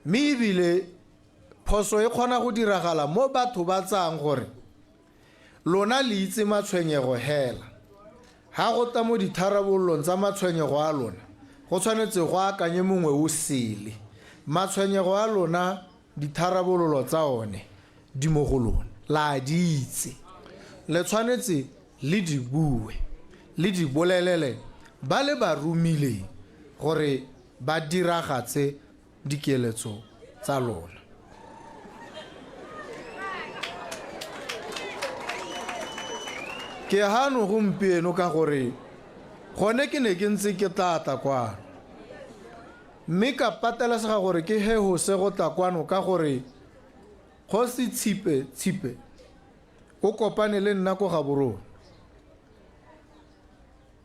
Mme ebile phoso e kgona go diragala mo batho ba tsayang gore lona le itse matshwenyego hela. Ha go tla mo ditharabololong tsa matshwenyego a lona, go tshwanetse go akanye mongwe o sele. Matshwenyego a lona ditharabololo tsa one di mo go lona, la a di itse. Le tshwanetse le di bue, le di bolelele ba le ba romileng gore ba diragatse dikeletso tsa lona. Ke hano gompieno ka gore gone ke ne ke ntse ke tla tla kwano. Mme ka patelesega gore ke hehose go tla kwano ka gore Kgosi Tshipe Tshipe o kopane le nna ko Gaborone.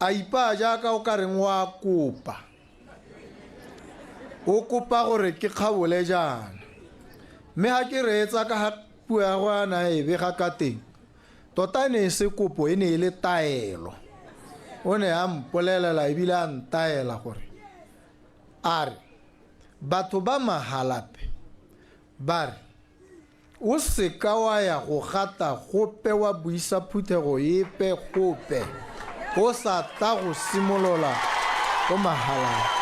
A ipaa jaaka o ka reng wa kopa. O kopa gore ke kgabole jaana. Mme ga ke reetsa ka ga puo ya go a na e bega ka teng, tota e ne e se kopo, e ne e le taelo. O ne a mpolelela ebile a ntaela gore a re batho ba Mahalapye ba re O se ka wa ya go gata gope wa buisa phuthego epe gope o sa tla go simolola ko Mahalapye.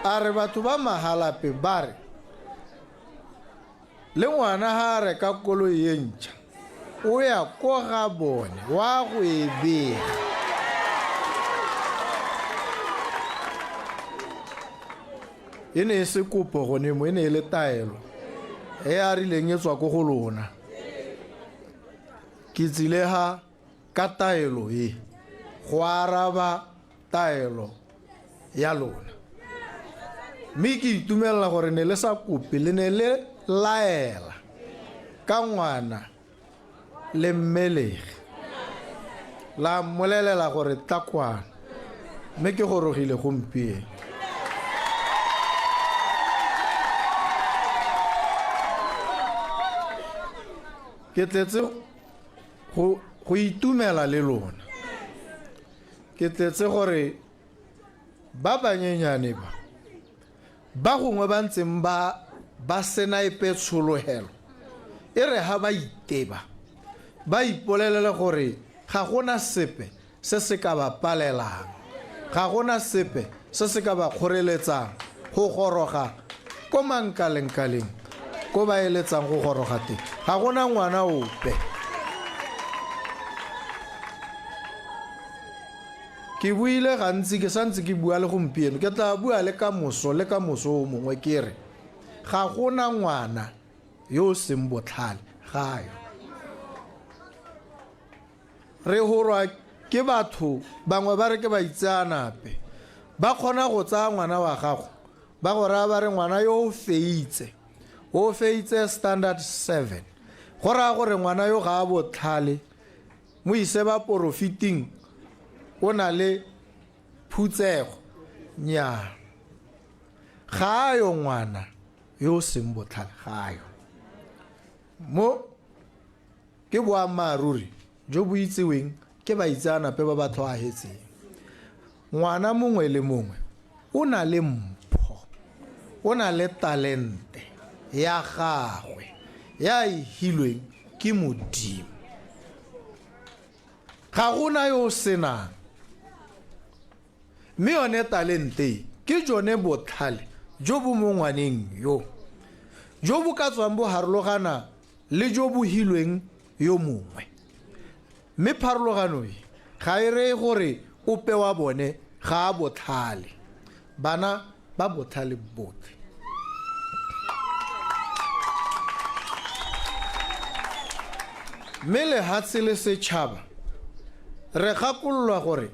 A re batho ba Mahalapye ba re Le ngwana ga a reka koloi e ntšha, o ya ko ga bone wa go e bega. E ne e se kopo gone mo, e ne e le taelo e a rileng e tswa ko go lona. Ke tsile ga ka taelo e go araba taelo ya lona. Mme ke itumelela gore ne le sa kope, le ne le laela ka ngwana le mmelegi. La mmolelela gore tla kwano, mme ke gorogile gompieno. Ke tletse go, go itumela le lona. Ke tletse gore ba banyenyane ba, ba gongwe ba ntseng ba ba sena epe tshologelo, e re ha ba iteba, ba ipolelele gore ga gona sepe se se ka ba palelang, ga gona sepe se se ka ba kgoreletsang go goroga ko mankalengkaleng ko ba eletsang go goroga teng. Ga gona ngwana ope. Ke buile gantsi, ke santse ke bua le gompieno, ke tla bua le ka moso le ka moso o mongwe ke re, ga gona ngwana yo o seng botlhale, ga yo. Re horwa ke batho bangwe ba re ke baitseanape, ba kgona go tsaya ngwana wa gago ba go raya ba re ngwana yo o feitse, o feitse standard 7, go raya gore ngwana yo ga a botlhale, mo ise baporofiting o na le phutsego. Nnyaa, ga a yo ngwana yo o seng botlhale, ga a yo. Mo ke boammaaruri jo bo itseweng ke baitseanape ba ba tlhoahetseng. Ngwana mongwe le mongwe o na le mpho, o na le talente ya gagwe ya e hilweng ke Modimo. Ga go na yo o senang. Mme yone talente e ke jone botlhale jo bo mo ngwaneng yo, jo bo ka tswang bo harologana le jo bo hilweng yo mongwe. Mme pharologano e ga e reye gore ope wa bone ga a botlhale. Bana ba botlhale botlhe. Mme lehatshe le setšhaba re gakololwa gore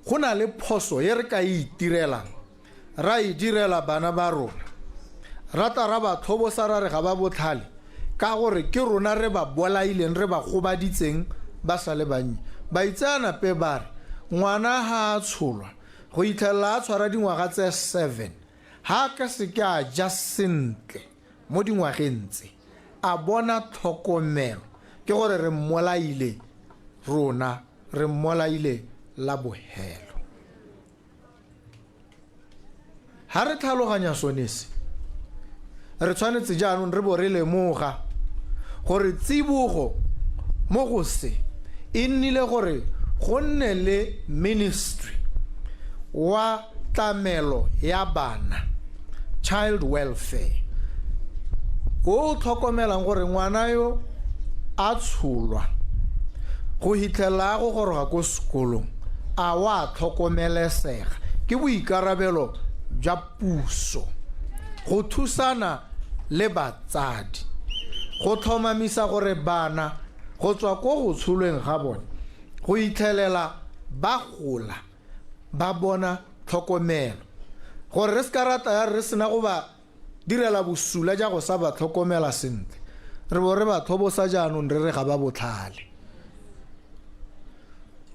go na le phoso e re ka e itirelang ra e direla bana ba rona, ra tla ra ba tlhobosa ra re ga ba botlhale ka gore ke rona re ba bolaileng, re ba gobaditseng ba sa le bannye. Baitseanape ba re ngwana ha a tsholwa go itlhelela a tshwara dingwaga tse 7, ha a ka seke a ja sentle mo dingwageng tse, a bona tlhokomelo, ke gore re mmolaile rona, re mmolaile la bohelo. Ha re tlhaloganya sone se, re tshwanetse jaanong re bo re lemoga gore tsibogo mo go se e nnile gore go nne le ministry wa tlamelo ya bana, child welfare, o o tlhokomelang gore ngwana yo a tsholwa go hitlhelela a go goroga ko sekolong a wa tlhokomelesega. Ke boikarabelo jwa puso go thusana le batsadi go tlhomamisa gore bana go tswa ko go tsholweng ga bone go itlhelela ba gola ba bona tlhokomelo, gore re se ka ra tla ya re sena go ba direla bosula ja go sa ba tlhokomela sentle re bo re ba tlhobosa jaanong re re ga ba botlhale.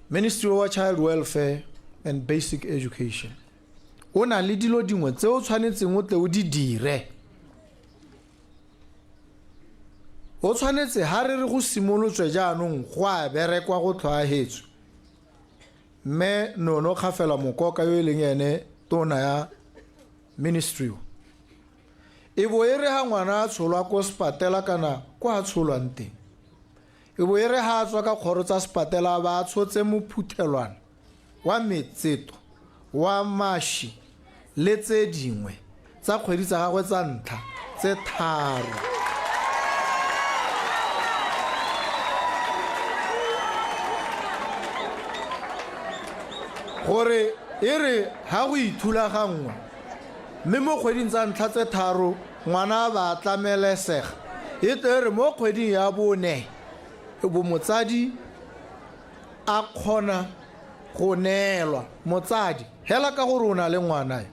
Ministry wa Child Welfare and Basic Education o na le dilo dingwe tse o tshwanetseng o tle o di dire. O tshwanetse ha re re go simolotswe jaanong go a berekwa go tlhwaahetswe. Mme Nono Kgafela Mokoka yo e leng ene tona ya ministry o, e bo e re ha ngwana a tsholwa ko sepatela kana kwa a tsholwang teng, e bo e re ha a tswa ka kgoro tsa sepatela a ba a tshotse mophuthelwana wa metseto, wa mashi le tse dingwe tsa kgwedi tsa gagwe tsa ntlha tse tharo. Gore e re ha go ithulaganngwa mme mo kgweding tsa ntlha tse tharo ngwana a ba a tlamelesega, e tle e re mo kgweding ya bone e bo motsadi a kgona go neelwa. Motsadi hela ka gore o na le ngwana yo,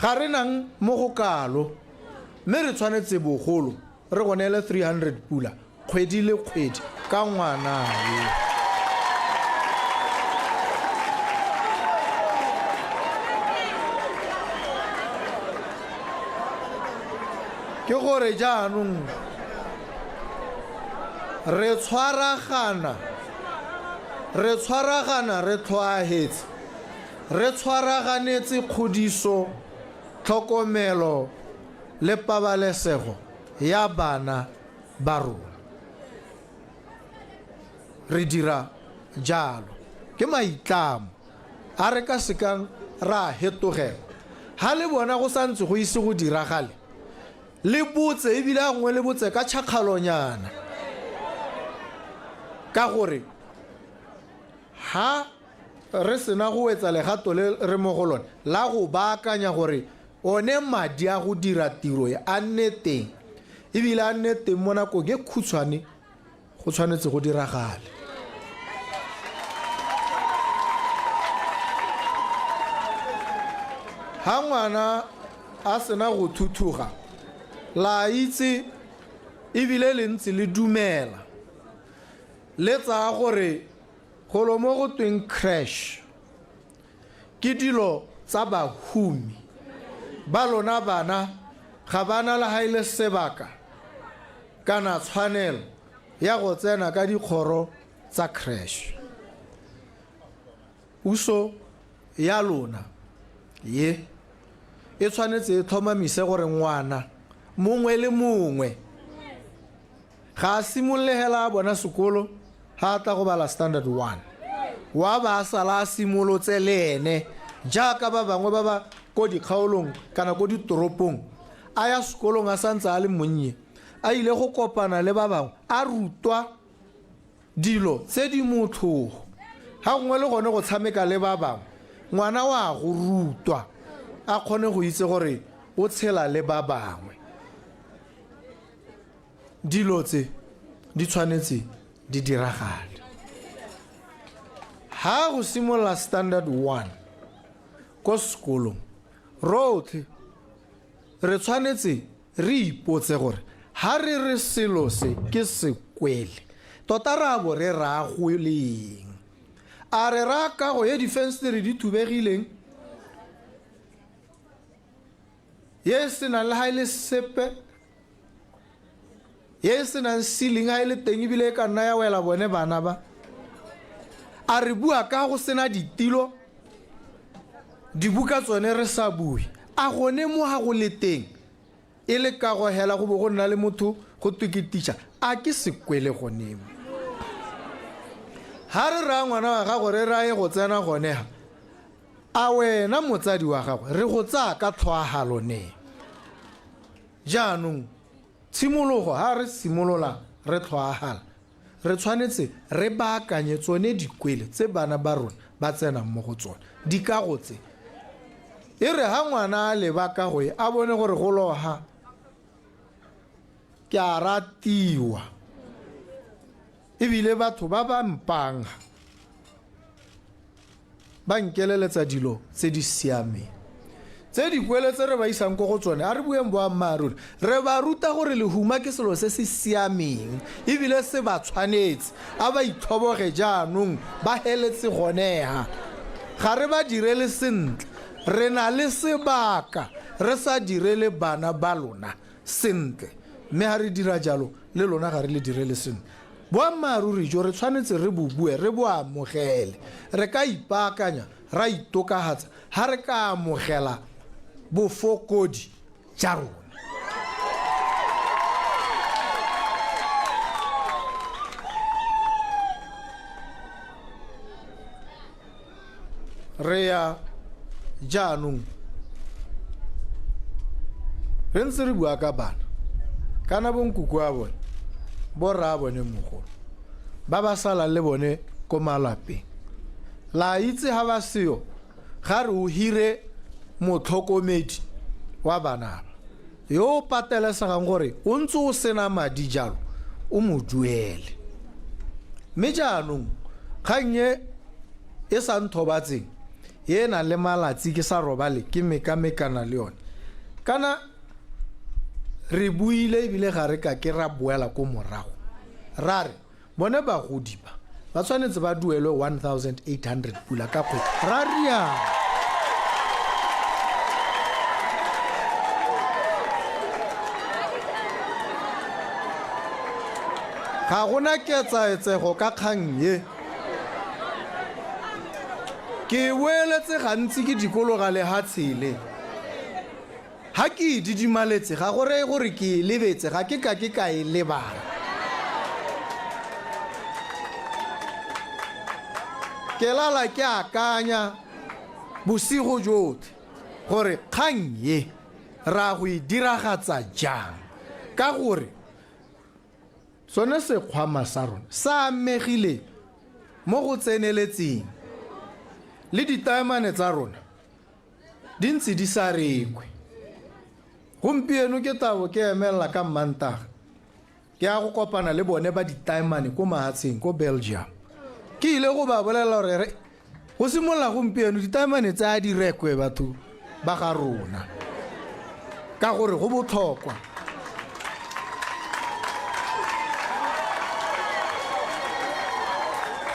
ga re nang mo go kalo, mme re tshwanetse bogolo re go neele 300 pula kgwedi le kgwedi ka ngwana yo. Ke gore jaanong re tshwaragana, re tshwaragana re tlhoahetse, re tshwaraganetse kgodiso, tlhokomelo le pabalesego ya bana ba rona. Re dira jalo. Ke maitlamo a re ka sekang ra a hetogela. Ha le bona go santse go ise go diragale, le botse, ebile a gongwe le botse ka tšhakgalonyana, ka gore ha re sena go wetsa legato le re mo go lone la go baakanya gore one madi a go dira tiro e a nne teng, ebile a nne teng mo nakong e khutshwane, go tshwanetse go diragale. Ha ngwana a sena go thuthuga, la itse ebile le ntse le dumela, le tsaya gore golo mo go tweng crash ke dilo tsa bahumi ba lona, bana ga ba na le ha e le sebaka kana tshwanelo ya go tsena ka dikgoro tsa crash. Puso ya lona ye e tshwanetse e tlhomamise gore ngwana mongwe le mongwe ga a simolole hela a bona sekolo ha a tla go bala standard 1, wa ba a sala a simolotse le ene jaaka ba bangwe ba ba ko dikgaolong kana ko ditoropong, a ya sekolong a santse a le monnye, a ile go kopana le ba bangwe, a rutwa dilo tse di motlhogo, ga gongwe le gone go tshameka le ba bangwe. Ngwana wa go rutwa a kgone go itse gore o tshela le ba bangwe. Dilo tse di tshwanetse di diragale. Ha go simolola standard 1 ko sekolong, rotlhe re tshwanetse re ipotse gore ha re re selo se ke sekwele, tota re a bo re raya go leng? A re raya kago e difensetere di thubegileng, ye e senang le ha e le sepe, ye e senang ceiling ha e le teng ebile e ka nna ya wela bone bana ba? A re bua ka go sena ditilo Dibuka tsone re sa bue. A gone mo ga go le teng e le kago hela go bo go nna le motho go twe ke teacher, a ke sekwele gone mo. Ha re raya ngwana wa gago re raye go tsena gone ha, a wena motsadi wa gagwe re go tsaya ka tlhoahalo ne? Jaanong tshimologo ha re simolola re tlhoahala, re tshwanetse re baakanye tsone dikwele tse bana ba rona ba tsenang mo go tsone, dikago tse. E re ha ngwana a leba kago e, a bone gore go loha ke a ratiwa, ebile batho ba ba mpang ba nkeleletsa dilo tse di siameng. Tse dikwele tse re ba isang ko go tsone, a re bueng boammaaruri, re ba ruta gore lehuma ke selo se se siameng ebile se ba tshwanetse. A ba itlhoboge jaanong ba heletse goneha. Ga re ba direle sentle. Re na le sebaka re sa direle bana ba lona sentle, mme ga re dira jalo le lona ga re le direle sentle. Boammaaruri jo re tshwanetse re bo bue, re bo amogele. Re ka ipaakanya, ra itokahatsa ha re ka amogela bofokodi ja rona. Re ya jaanong re ntse re bua ka bana kana bonkuku a bone, borra bone mogolo ba ba salang le bone ko malapeng. La itse ha ba seyo ga re o hire motlhokomedi wa bana ba yo o patelesegang gore o ntse o sena madi jalo o mo duele. Mme jaanong kgang e e sa nthobatseng e nang le malatsi ke sa robale ke mekamekana le yone, kana re buile ebile ga re ka ke ra boela ko morago ra re bone bagodi ba ba tshwanetse ba duelwe 1800 pula ka kgwedi, ra rialo. Ga gona ketsaetsego ka kgang ye. Ke e boeletse gantsi ke dikologa lehatshe le. Ha ke e didimaletse ga go reye gore ke e lebetse, ga ke ka ke ka e lebala. Ke lala ke akanya bosigo jotlhe gore kgang ye ra go e diragatsa jang, ka gore sone sekgwama sa rona sa amegile mo go tseneletseng le ditaemane tsa rona di ntse di sa rekwe. Gompieno ke tabo ke emelela ka Mmantaga ke ya go kopana le bone ba ditaemane ko mahatsheng ko Belgium. Ke ile go ba bolelela gore re go simolola gompieno ditaemane tse a di rekwe batho ba ga rona, ka gore go botlhokwa.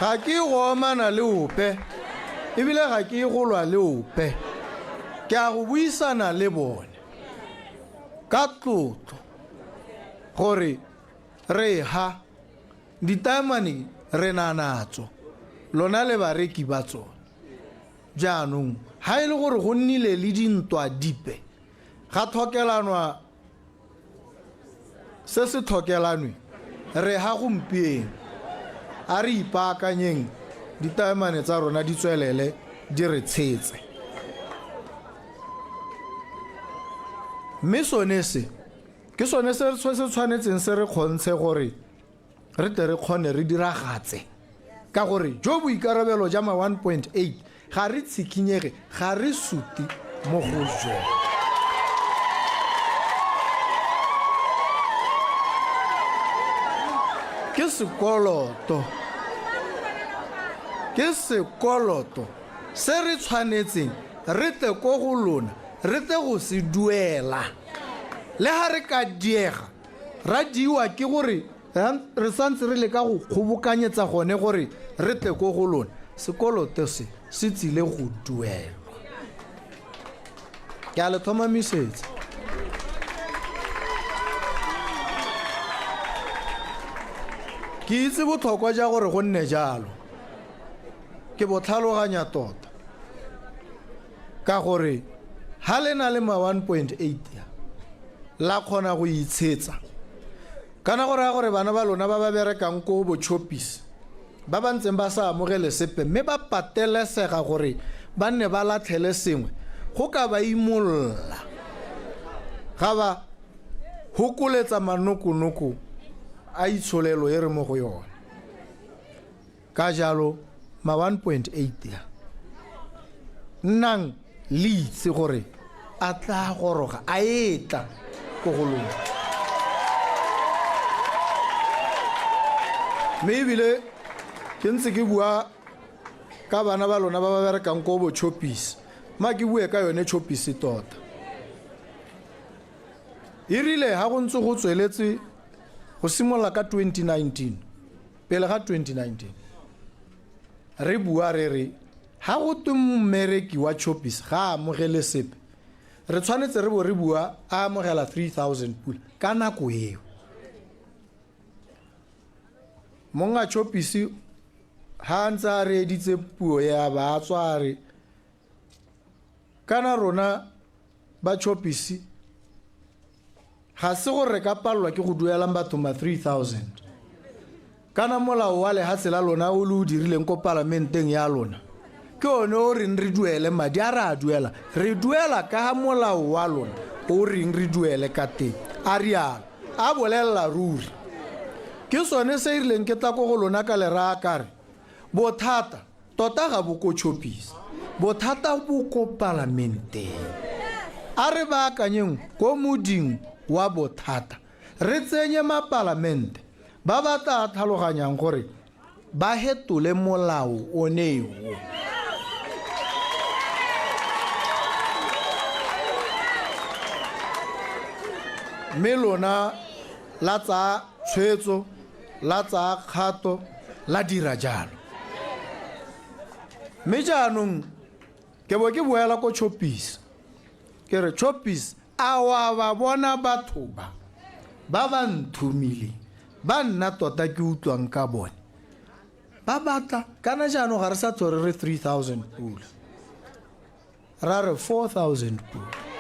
Ga ke go omana le ope, ebile ga ke go lwa le ope. Ke a go buisana le bone ka tlotlo gore re ha ditaemane re na natso, lona le bareki ba tsone. Jaanong ha e le gore go nnile le dintwa dipe, ga tlhokelanwa se se tlhokelanwe, re ha gompieno a re ipaakanyeng ditaemane tsa rona di tswelele di re tshetse. Mme sone se ke sone se se tshwanetseng se re kgontshe gore re tle re kgone re diragatse, ka gore jo boikarabelo ja ma 1.8 ga re tshikinyege, ga re suti mo go jone. Ke sekoloto, ke sekoloto se re tshwanetseng re tle ko go lona re tle go se duela. Le ha re ka diega ra diwa ke gore re santse re leka go kgobokanyetsa gone gore re tle ko go lona, sekoloto se se tsile go duelwa. Ke a le tlhomamisetsa. Ke itse botlhokwa ja gore go nne jalo, ke bo tlhaloganya tota. Ka gore ha le na le ma 1.8 ya la kgona go itshetsa. Kana go raya gore bana ba lona ba ba berekang ko bo Choppies ba ba ntseng ba sa amogele sepe mme ba patelesega gore ba nne ba latlhele sengwe go ka ba imolola ga ba hokoletsa manokonoko a itsholelo e re mo go yone. Ka jalo ma 1.8 a nnang le itse gore a tla goroga a etla ko go lona. Mme ebile ke ntse ke bua ka bana ba lona ba ba berekang ko bo Choppies, ma ke bue ka yone Choppies tota. E rile ha go ntse go tsweletse go simolola ka 2019, pele ga 2019, re bua re re ha go twe mmereki wa Choppies ga a amogele sepe, re tshwanetse re bo re bua a amogela 3000 pula ka nako eo. Monga Choppies ha a ntse a reeditse puo ya ba a tswa a re kana rona ba Choppies ga se gore re ka palelwa ke go duelang batho ma 3000 kana molao wa lehatshe la lona o le o dirileng ko palamenteng ya lona ke one o reng re duele madi a re a duela, re duela ka ga molao wa lona o reng re duele ka teng, a rialo a bolelela ruri. Ke sone se e rileng ke tla ko go lona ka le raya ka re bothata tota ga bo ko Choppies, bothata bo ko palamenteng. A re baakanyeng ko moding wa bothata, re tsenye mapalamente ba ba tla tlhaloganyang gore ba hetole molao one o. Mme lona la tsaya tshwetso, la tsaya kgato, la dira jalo. Mme jaanong ke bo ke boela ko Choppies, ke re Choppies, a wa ba bona batho ba ba ba nthomileng, ba nna tota ke utlwang ka bone, ba batla kana jaanong ga re sa tlhore re 3000 pula, ra re 4000 pula.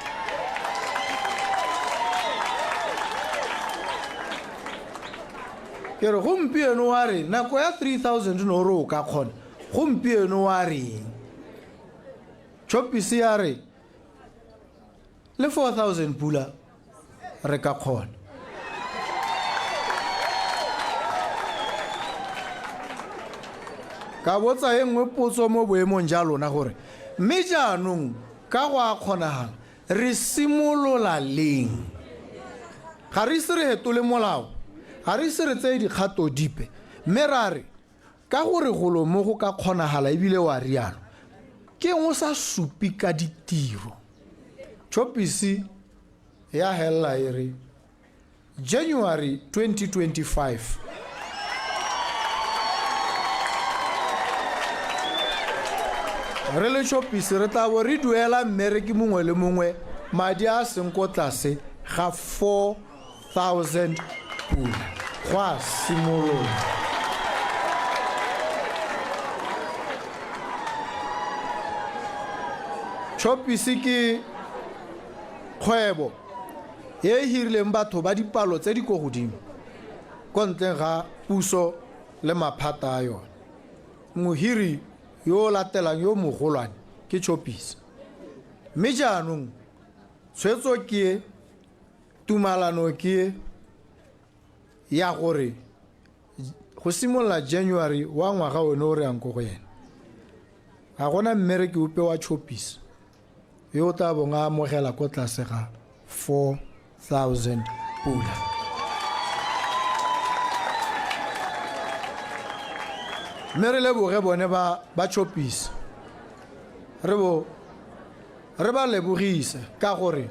Ke re gompieno wa re nako ya 3000 no re o ka kgona, gompieno wa reng? Choppies ya re le 4000 pula re ka kgona. Ka botsa e nngwe potso mo boemong ja lona gore mme jaanong ka go a kgonagala re simolola leng? Ga re ise re hetole molao, ga re ise re tseye dikgato dipe, mme ra re ka gore golo mo go ka kgonagala ebile wa rialo, ke eng o sa supe ka ditiro? Choppies ya helela e re January 2025. Re le Choppies re tla bo re duela mmereki mongwe le mongwe madi a seng ko tlase ga 4000 pula go a simolola. Choppies ke kgwebo e e hirileng batho ba dipalo tse di ko godimo ko ntleng ga puso le maphata a yone. Mohiri yo o latelang yo mogolwane ke Choppies. Mme jaanong tshwetso ke e, tumalano ke e ya gore go simolola January wa ngwaga one o re yang ko go ene, ga gona mmereki ope wa Choppies yo o tla bong a amogela ko tlase ga 4000 pula. Mme re leboge bone ba ba Choppies, re bo re ba lebogise ka gore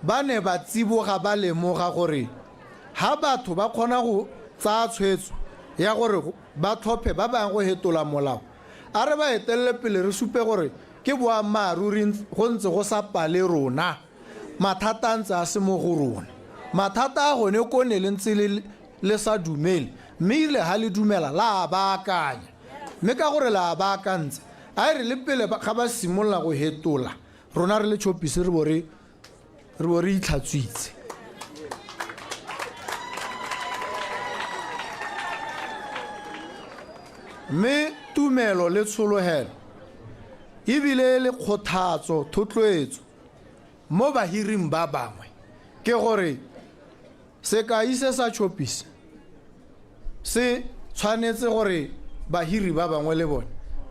ba ne ba tsiboga ba lemoga gore ha batho ba kgona go tsaya tshwetso ya gore ba tlhophe ba bangwe go hetola molao, a re ba etelele pele re supe gore ke boammaaruri go ntse go sa pale rona, mathata a ntse a se mo go rona. Mathata a gone ko ne le ntse le sa dumele, mme erile ha le dumela la a baakanya. Mme ka gore le a baakantse, a e re le pele ga ba simolola go hetola, Rona re le Choppies re bo re re bo re itlhatswitse. Mme tumelo le tshologelo ebile le kgothatso thotloetso mo bahiring ba bangwe ke gore sekai se sa Choppies se tshwanetse gore bahiri ba bangwe le bone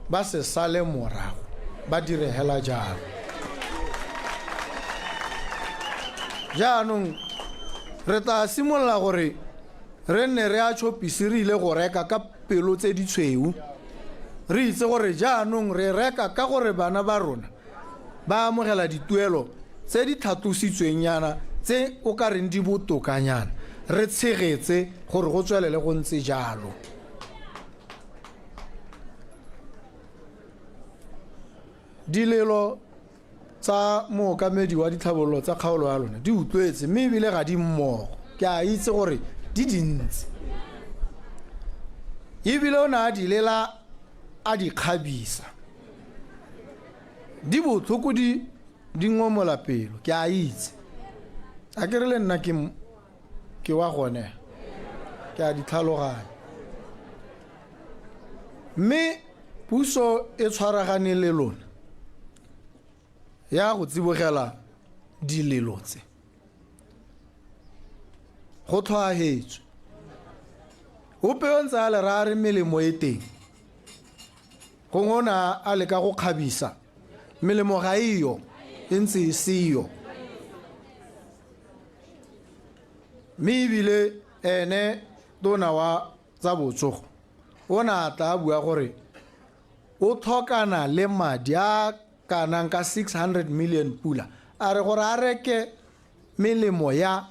ba se sale morago ba dire hela jalo. Jaanong re tla simolola gore re nne re a Choppies re ile go reka ka pelo tse di tshweu, re itse gore jaanong re reka ka gore bana ba rona ba amogela dituelo tse di tlhatlositsweng nyana tse o ka reng di botokanyana, re tshegetse gore go tswelele go ntse jalo. Dilelo tsa mookamedi wa ditlhabololo tsa kgaolo ya lona di utlwetse mme ebile ga di mmogo, ke a itse gore di dintsi ebile o ne a di lela a di kgabisa, di botlhoko di di ngomola pelo, ke a itse. A ke re le nna ke ke wa gone, ke a di tlhaloganya. Mme puso e tshwaragane le lona ya go tsibogela dilelo tse. Go tlhwaahetswe. Ope yo ntse a le raya re melemo e teng, gongwe o ne a leka go kgabisa, melemo ga e yo, e ntse e seyo. Mme ebile ene tona wa tsa botsogo o ne a tla a bua gore o tlhokana le madi a kanang ka 600 million pula, a re gore a reke melemo ya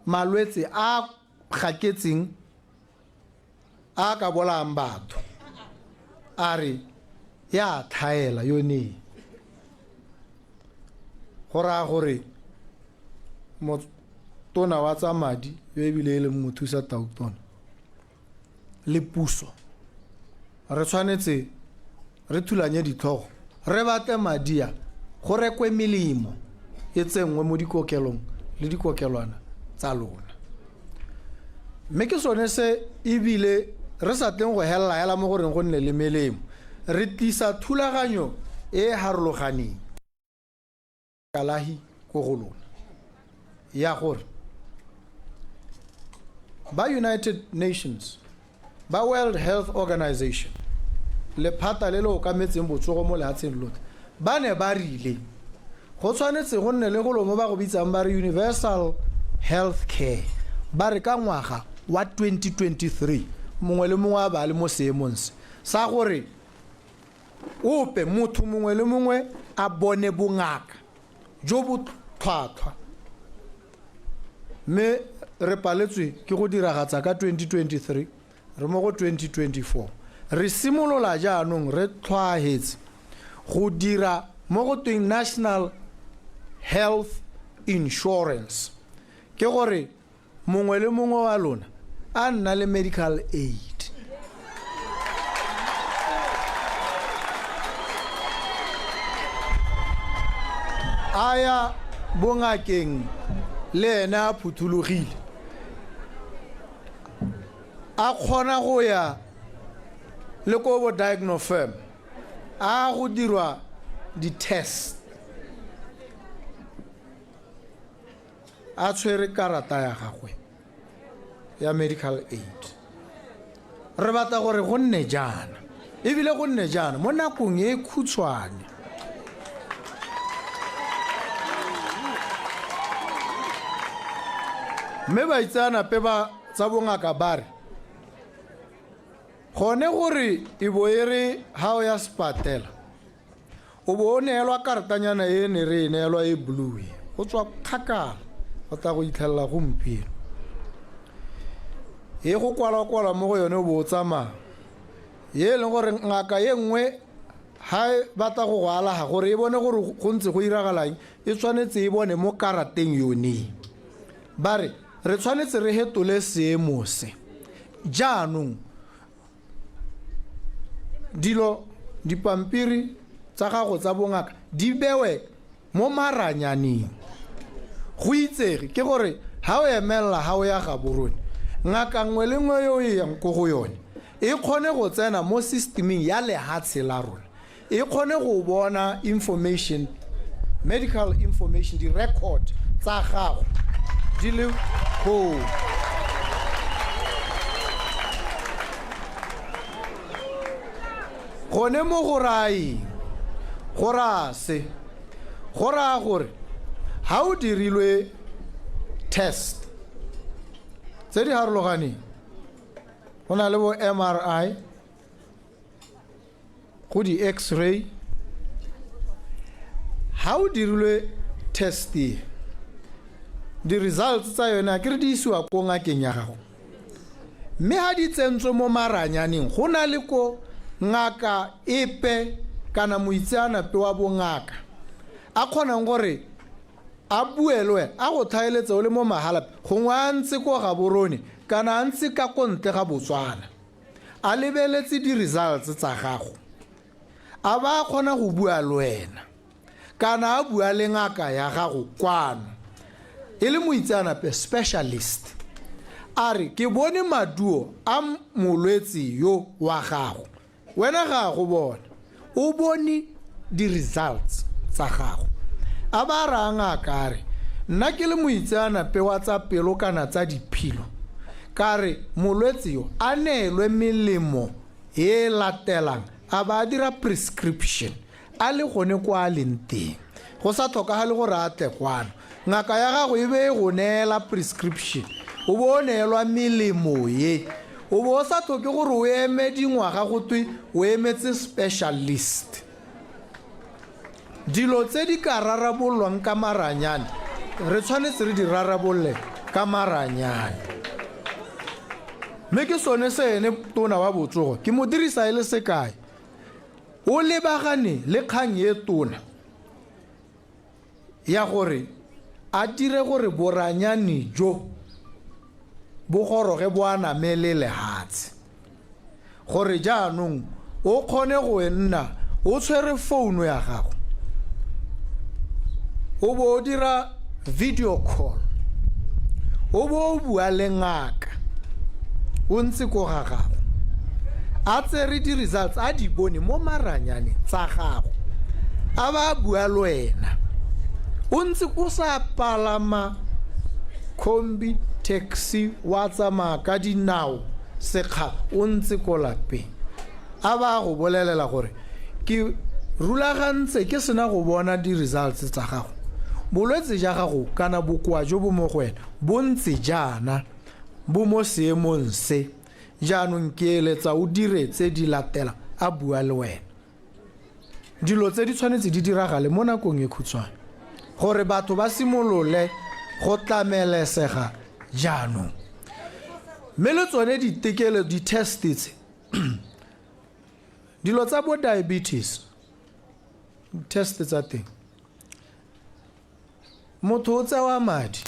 malwetse a gaketseng a ka bolayang batho, a re ya tlhaela yone. Go raya gore motona wa tsa madi yo ebile e leng mothusa tautona le puso re tshwanetse re thulanye ditlhogo, re batle madi a go rekwe melemo e tsenngwe mo dikokelong le dikokelwana tsa lona. Mme ke sone se ebile re sa tleng go helela hela mo goreng go nne le melemo, re tlisa thulaganyo e e harologaneng kalahi ko go lona ya gore ba United Nations, ba World Health Organization, lephata le le okametseng botsogo mo lehatsheng lotlhe, ba ne ba rile go tshwanetse go nne le golo mo ba go bitsang ba re universal health care, ba re ka ngwaga wa 2023 mongwe le mongwe a ba le mo seemong se sa gore ope motho mongwe le mongwe a bone bongaka jo bo tlhwatlhwa. Mme re paletswe ke go diragatsa ka 2023, re mo go 2024. Re simolola jaanong re tlhwaahetse go dira mo go tweng National Health Insurance, ke gore mongwe le mongwe wa lona a nna le medical aid. A ya bongakeng le ene a phuthologile, a kgona go ya le ko bo diagnofirm a go dirwa di-test, a tshwere karata ya gagwe ya medical aid. Re batla gore go nne jaana, ebile go nne jaana mo nakong e khutshwane. Mme baitseanape ba tsa bongaka ba re gone gore e bo e re ha o ya sepatela o bo o neelwa karatanyana e ne re e neelwa e blue e, go tswa kgakala go tla go itlhelela gompieno, e go kwalwa-kwalwa mo go yone o bo o tsamaya, e leng gore ngaka e nngwe ha e batla go go alaga gore e bone gore go ntse go iragalang, e tshwanetse e bone mo karateng yone. Ba re re tshwanetse re hetole seemo se. Jaanong dilo dipampiri tsa gago tsa bongaka di bewe mo maranyaneng. Go itsege ke gore ha o emelela ha o ya Gaborone, ngaka nngwe le nngwe yo e yang ko go yone e kgone go tsena mo systemeng ya lehatshe la rona, e kgone go bona information, medical information, di-record tsa gago di le koo. Gone mo go raya eng? Go raya se, go raya gore ha o dirilwe test tse di harologaneng, go na le bo MRI, go di-x-ray, ha o dirilwe test e, di-results tsa yone a ke re di isiwa ko ngakeng ya gago, mme ha di tsentswe mo maranyaneng go na le ko ngaka epe kana moitseanape wa bongaka a kgonang gore a bue le wena, a go tlhaeletse o le mo Mahalapye, gongwe a ntse ko Gaborone kana a ntse ka ko ntle ga Botswana, a lebeletse di-results tsa gago, a ba a kgona go bua le wena kana a bua le ngaka ya gago kwano e le moitseanape specialist, a re ke bone maduo a molwetse yo wa gago, wena ga a go bona, o bone di-results tsa gago. A ba raya ngaka a re nna ke le moitseanape wa tsa pelo kana tsa diphilo, ka re molwetse yo a neelwe melemo e latelang, a ba a dira prescription a le gone kwa a leng teng, go sa tlhokagale gore a tle kwano. Ngaka ya gago e be e go neela prescription, o bo o neelwa melemo ye, o bo o sa tlhoke gore o eme dingwaga go twe o emetse specialist. Dilo tse di ka rarabololwang ka maranyane re tshwanetse re di rarabolole ka maranyane, mme ke sone se ene tona wa botsogo ke mo dirisa e le sekai, o lebagane le kgang e tona ya gore a dire gore boranyane jo bo goroge bo anamele lehatshe, gore jaanong o kgone go nna o tshwere founu ya gago o bo o dira video call, o bo o bua le ngaka o ntse ko ga gago, a tsere di-results a di bone mo maranyane tsa gago, a ba bua le wena o ntse o sa palama kombi, taxi, wa tsamaya ka dinao sekgala, o ntse ko lapeng, a ba go bolelela gore ke rulagantse ke sena go bona di-results tsa gago, bolwetse ja gago kana bokoa jo bo mo go wena bo ntse jaana, bo mo seemong se, jaanong ke eletsa o dire tse di latela, a bua le wena. Dilo tse di tshwanetse di diragale mo nakong e khutshwane gore batho ba simolole go tlamelesega jaanong. Mme le tsone ditekelo, di-test tse, dilo tsa bo diabetes, test tsa teng, motho o tsewa madi.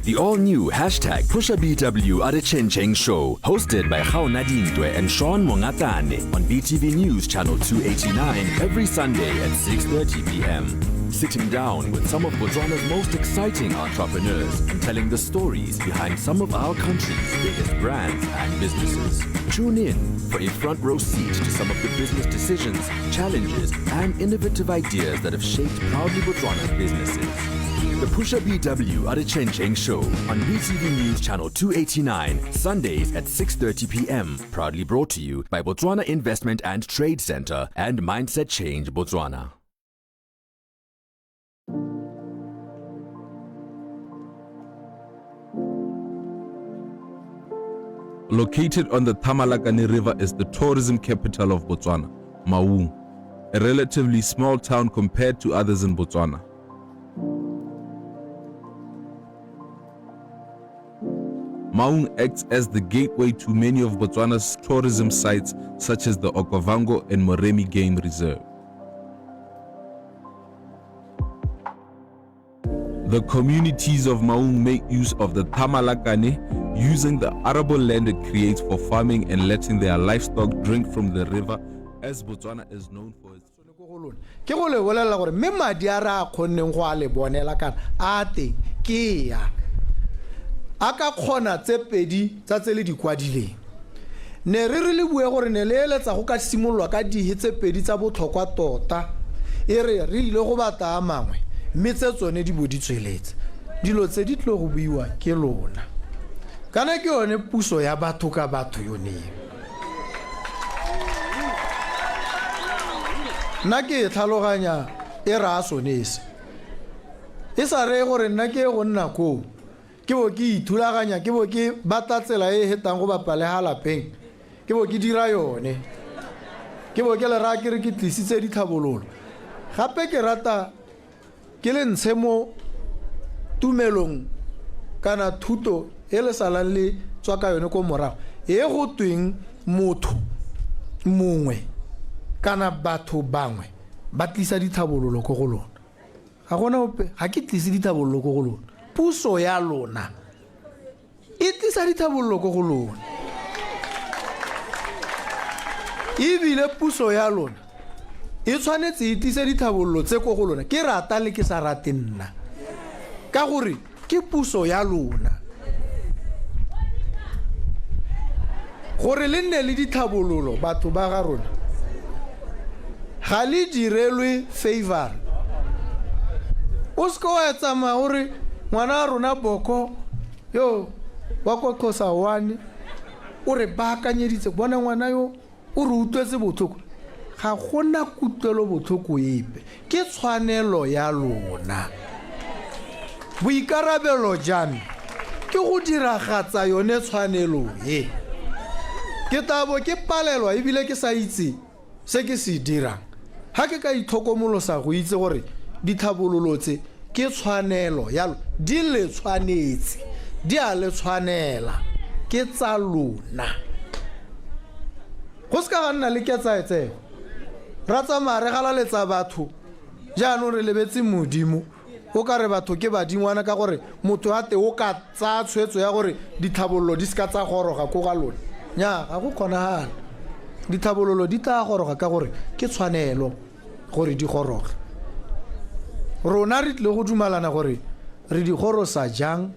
The all-new hashtag PushaBW at Chen Cheng Show, hosted by Gaona Dintwe and Sean Mongatane on BTV News Channel 289 every Sunday at 6:30 p.m. Sitting down with some of Botswana's most exciting entrepreneurs and telling the stories behind some of our country's biggest brands and businesses. Tune in for a front row seat to some of the business decisions, challenges, and innovative ideas that have shaped Proudly Botswana's businesses. The Pusha BW at a Chen Cheng Show on BTV News Channel 289, Sundays at 6:30 p.m. Proudly brought to you by Botswana Investment and Trade Center and Mindset Change Botswana. Located on the Thamalakane River is the tourism capital of Botswana, Maun, a relatively small town compared to others in Botswana. Maun acts as the gateway to many of Botswana's tourism sites such as the Okavango and Moremi Game Reserve. The communities of Maun make use of the Thamalakane, using the arable land it creates for farming and letting their livestock drink from the river, as Botswana is known for its ke go le bolelela gore mme madi a re a kgonneng go a le bonela kana a teng ke ya a ka kgona tse pedi tsa tse le di kwadileng. Ne re re le bue gore ne le eletsa go ka simololwa ka dihe tse pedi tsa botlhokwa tota, e re re ile go batla a mangwe mme tse tsone di bo di tsweletse. Dilo tse di tlo go buiwa ke lona, kana ke yone puso ya batho ka batho yone. Nna ke e tlhaloganya e raya sone se, e sa reye gore nna ke go nna koo ke bo ke ithulaganya, ke bo ke batla tsela e e hetang go bapa le ga lapeng, ke bo ke dira yone, ke bo ke le raya ke re ke tlisitse ditlhabololo. Gape ke rata ke le ntshe mo tumelong kana thuto e le salang le tswa ka yone ko morago, e go tweng motho mongwe kana batho bangwe ba tlisa ditlhabololo ko go lona. Ga gona ope, ga ke tlise ditlhabololo ko go lona. Puso ya lona e tlisa ditlhabololo ko go lona, ebile puso ya lona e tshwanetse e tlise ditlhabololo tse ko go lona, ke rata le ke sa rate nna, ka gore ke puso ya lona. Gore le nne le ditlhabololo, batho ba ga rona, ga le direlwe favor. O seke wa tsamaya gore ngwana wa rona Boko yo wa ko Xhosa one o re baakanyeditse, bona ngwana yo o re utlwetse botlhoko. Ga gona kutlwelo botlhoko epe, ke tshwanelo ya lona. Boikarabelo jame ke go diragatsa yone tshwanelo e. Ke tla bo ke palelwa ebile ke sa itse se ke se dirang ga ke ka itlhokomolosa go itse gore ditlhabololo tse ke tshwanelo ya lona, di le tshwanetse, di a le tshwanela, ke tsa lona. Go se ka ga nna le ketsaetsego, ra tsamaya re galaletsa batho, jaanong re lebetse Modimo. O ka re batho ke badingwana ka gore motho a te o ka tsaya tshwetso ya gore ditlhabololo di se ka tsa goroga ko ga lona. Nya, ga go kgonagala. Ditlhabololo di tla goroga ka gore ke tshwanelo gore di goroge. Rona re tlile go dumalana gore re di gorosa jang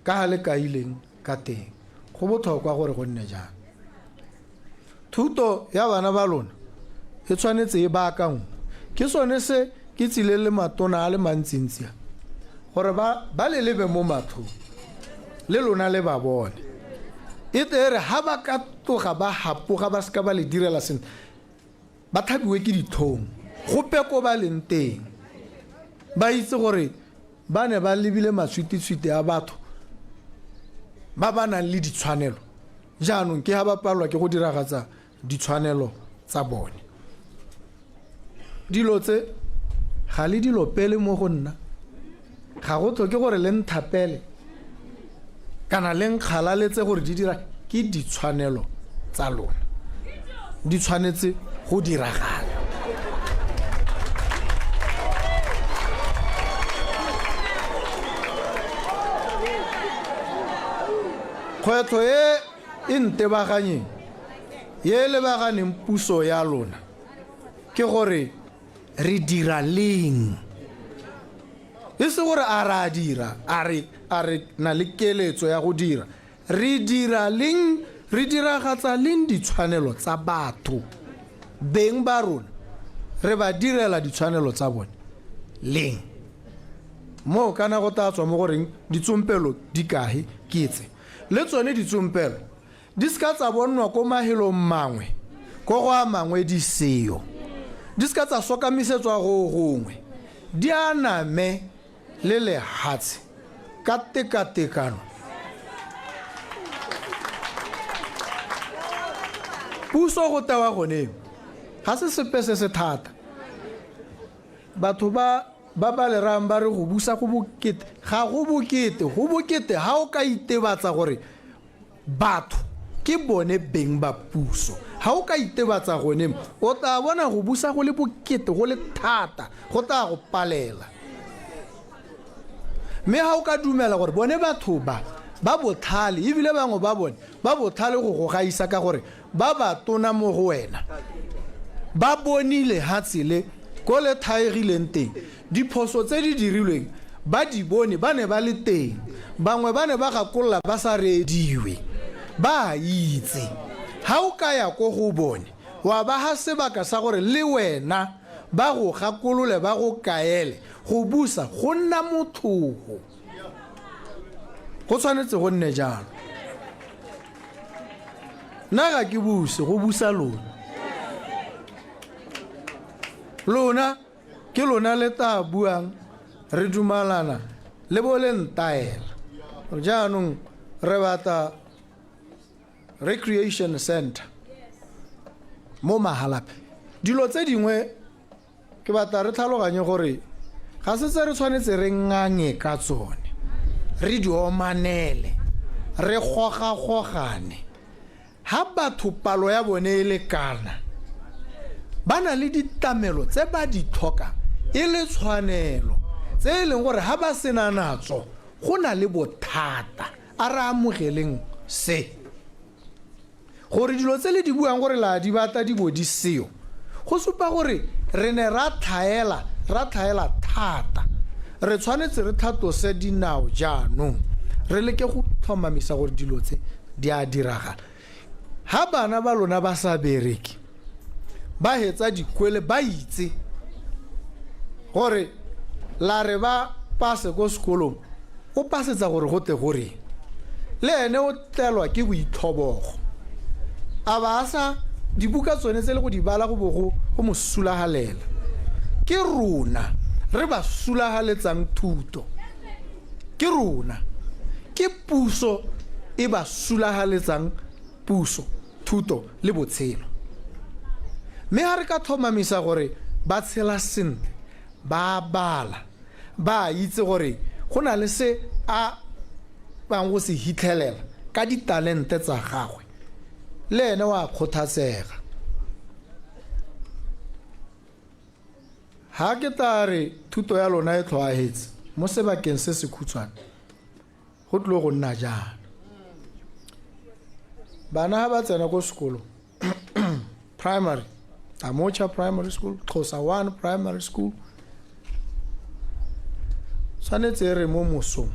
ka ga le kaileng ka teng. Go botlhokwa gore go nne jang. Thuto ya bana ba lona e tshwanetse e baakangwe. Ke sone se ke tsileng le matona a le mantsintsi a, gore ba le lebe mo matlhong, le lona le ba bone. E tle e re ha ba ka tloga ba hapoga ba seka ba le direla sentle, ba tlhabiwe ke ditlhong gope ko ba leng teng, ba itse gore ba ne ba lebile matshwititshwiti a batho ba ba nang le ditshwanelo, jaanong ke ha ba palelwa ke go diragatsa ditshwanelo tsa bone. Dilo tse ga le dilo pele mo go nna, ga go tlhoke gore le nthapele kana le nkgalaletse gore di dira, ke ditshwanelo tsa lona, di tshwanetse go diragala. Kgwetlho e e ntebaganyeng, ye e lebaganeng puso ya lona, ke gore re dira leng. E se gore a re a dira, a re na le keletso ya go dira. Re dira leng, re diragatsa leng ditshwanelo tsa batho beng ba rona, re ba direla ditshwanelo tsa bone leng. Moo kana go tla tswa mo goreng ditsompelo di kae ke tse. Le tsone ditsompelo di seka tsa bonnwa ko mahelong mangwe, ko go a mangwe di seyo. Di seka tsa sokamisetswa go gongwe. Di aname le lehatshe ka tekatekano. Puso go tewa gone ga se sepe se se thata. Batho ba ba ba lerang ba re go busa go bokete, ga go bokete, go bokete ha o ka itebatsa gore batho ke bone beng ba puso. Ha o ka itebatsa gone, o tla bona go busa go le bokete, go le thata, go tla go palela. Mme ha o ka dumela gore bone batho ba ba botlhale, ebile bangwe ba bone ba botlhale go go gaisa ka gore ba ba tona mo go wena, ba bonile ha tsele ko le thaegileng teng, diphoso tse di dirilweng ba di bone, ba ne ba le teng, bangwe ba ne ba gakolola ba sa reediwe, ba a itse. Ha o ka ya ko go bone wa ba ha sebaka sa gore le wena ba go gakolole, ba go kaele, go busa go nna motlhogo. Go tshwanetse go nne jalo. Nna ga ke buse, go busa lona. Lona ke lona le tla buang re dumalana le bo le ntaela. Jaanong re batla recreation center mo Mahalapye. Dilo tse dingwe ke batla re tlhaloganye gore ga se tse re tshwanetse re ngange ka tsone, re di omanele, re gogagogane. Ha batho palo ya bone e lekana, ba na le ditlamelo tse ba di tlhokang e le tshwanelo, tse e leng gore ha ba sena natso go na le bothata. A re amogeleng se. Gore dilo tse le di buang gore la di batla di bo di seyo, go supa gore re ne ra tlhaela, ra tlhaela thata. Re tshwanetse re tlhatlose dinao jaanong, re leke go tlhomamisa gore dilo tse di a diragala. Ha bana ba lona ba sa bereke, ba hetsa dikwele, ba itse gore la re ba pase ko sekolong, o pasetsa gore go tle go reng. Le ene o tlelwa ke boitlhobogo, a ba a sa dibuka tsone tse le go di bala go bo go go mo sulagalela. Ke rona re ba sulagaletsang thuto, ke rona, ke puso e ba sulagaletsang puso, thuto le botshelo. Mme ha re ka tlhomamisa gore ba tshela sentle, ba bala, ba itse gore go na le se a bang go se hitlhelela ka ditalente tsa gagwe, le ene wa kgothatsega. Ha ke tla re thuto ya lona e tlhoahetse mo sebakeng se se khutshwane, go tlile go nna jaana. Bana ha ba tsena ko sekolong, primary, Amocha Primary School, Xhosa 1 Primary School, tshwanetse e re mo mosong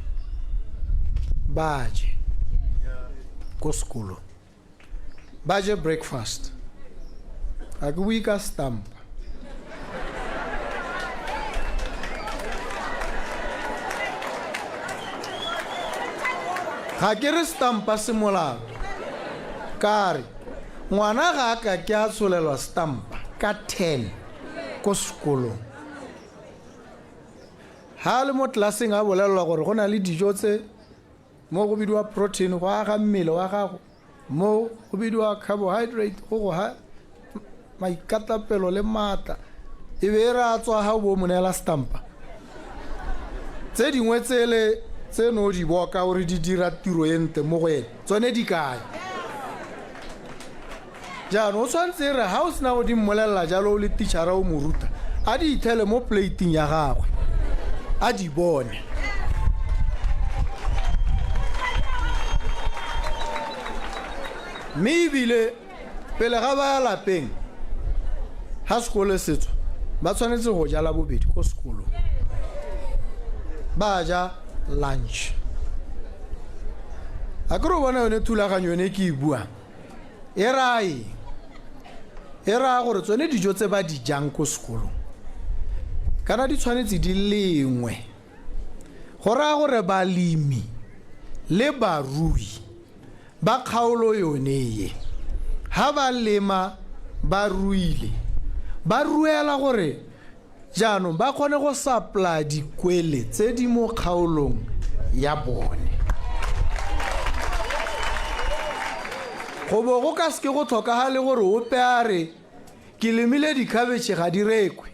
ba je ko sekolong, ba je breakfast. Ga ke bue ka stampa. Ga ke re stampa se molato, ka re ngwana ga a ka ke a tsholelwa stampa ka 10 ko sekolong. Ha a le mo tlelaseng a bolelelwa gore go na le dijo tse mo go bidiwa protein go aga mmele wa gago, mo go bidiwa carbohydrate go go ha maikatapelo le maatla, e be e re a tswa ga o bo o mo neela stampa. Tse dingwe tsele tse no di boka gore di dira tiro e ntle mo go ene, tsone di kae? Jaanong o tshwanetse e re ha o sena go di mmolelela jalo o le tichara o mo ruta, a di ithele mo plating ya gagwe, a di bone. Mme ebile pele ga ba ya lapeng, ha sekolo se tswa, ba tshwanetse go ja la bobedi ko sekolong, ba ja lunch. A ke re o bona yone thulaganyo yone ke e buang, e raya eng? E raya gore tsone dijo tse ba di jang ko sekolong kana di tshwanetse di lengwe. Go raya gore balemi le barui ba kgaolo yone ye, ha ba lema ba ruile, ba ruela gore jaanong ba kgone go supply dikwele tse di mo kgaolong ya bone. Go bo go ka seke go tlhokagale gore ope a re ke lemile dikhabetšhe ga di rekwe,